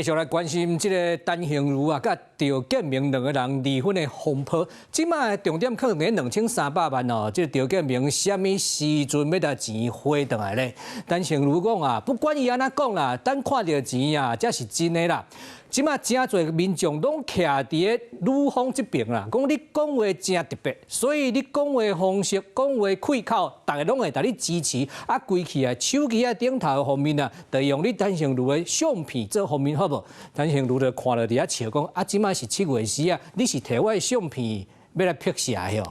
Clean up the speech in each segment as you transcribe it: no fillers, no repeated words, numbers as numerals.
繼續來關心這个陳幸妤啊，佮趙建銘兩个人離婚的風波。這馬重點可能兩千三百萬哦，這個趙建銘啥物時陣欲共錢還轉來咧？陳幸妤講啊，不管伊按怎講啦，等看著錢啊，才是真的啦。這馬誠濟民眾攏徛佇个女方這邊啦，講你講話誠特別，所以你講話方式、講話開口，逐家攏會共你支持。啊，規氣啊，手機仔頂頭封面啊，就用你陳幸妤的相片做封面，好無？陳幸妤就看著佇遐笑講：啊，這馬是7月時啊，你是提我的相片欲來拍攝喲？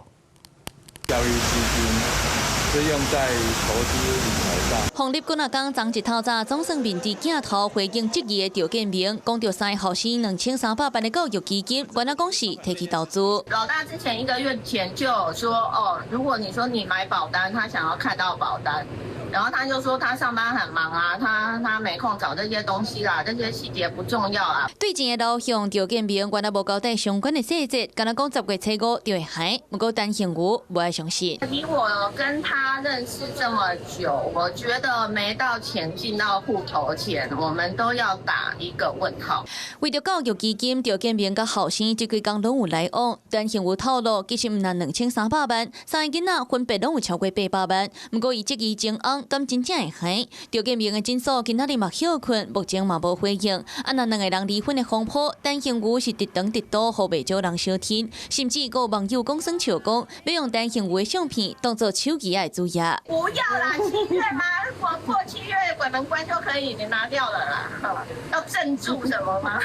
教育基金是用在投資理財上。鳳立幾若工昨一透早總算面對鏡頭回應質疑的趙建銘，講著三个後生2300萬的教育基金，原來講是提去投資。老大之前一個月前就有說，哦，如果你說你買保單，他想要看到保單，然後他就說他上班很忙啊，他沒空找這些東西啦，這些細節不重要啊。對錢的流向，趙建銘原來無交代相關的細節，敢若講10月初5就會還，毋過陳幸妤無愛相信。以我跟他認識這麼久，我覺得沒到錢進到戶頭前，我們都要打一個問號。為著教育基金，趙建銘佮後生這幾工攏有來往。陳幸妤透露，其實毋但2300萬，三个囡仔分別攏有超過800萬。毋過伊質疑前翁敢真正會還？趙建銘的診所今仔日嘛歇睏，目前嘛無回應。啊，若兩个人離婚的風波，陳幸妤是直長直多，予袂少人相聽，甚至閣有網友講耍笑講，欲用陳幸妤的相片當做手機仔的主頁。不要啦，7月嗎？過過7月鬼門關就可以，你拿掉了啦。要鎮住什麼嗎？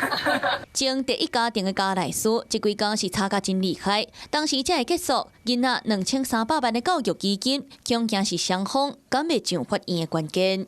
前第一家庭的加賴斯，這幾工是吵甲真厲害。當時才會結束，囡仔2300萬的教育基金，恐驚是雙方敢會上法院的關鍵。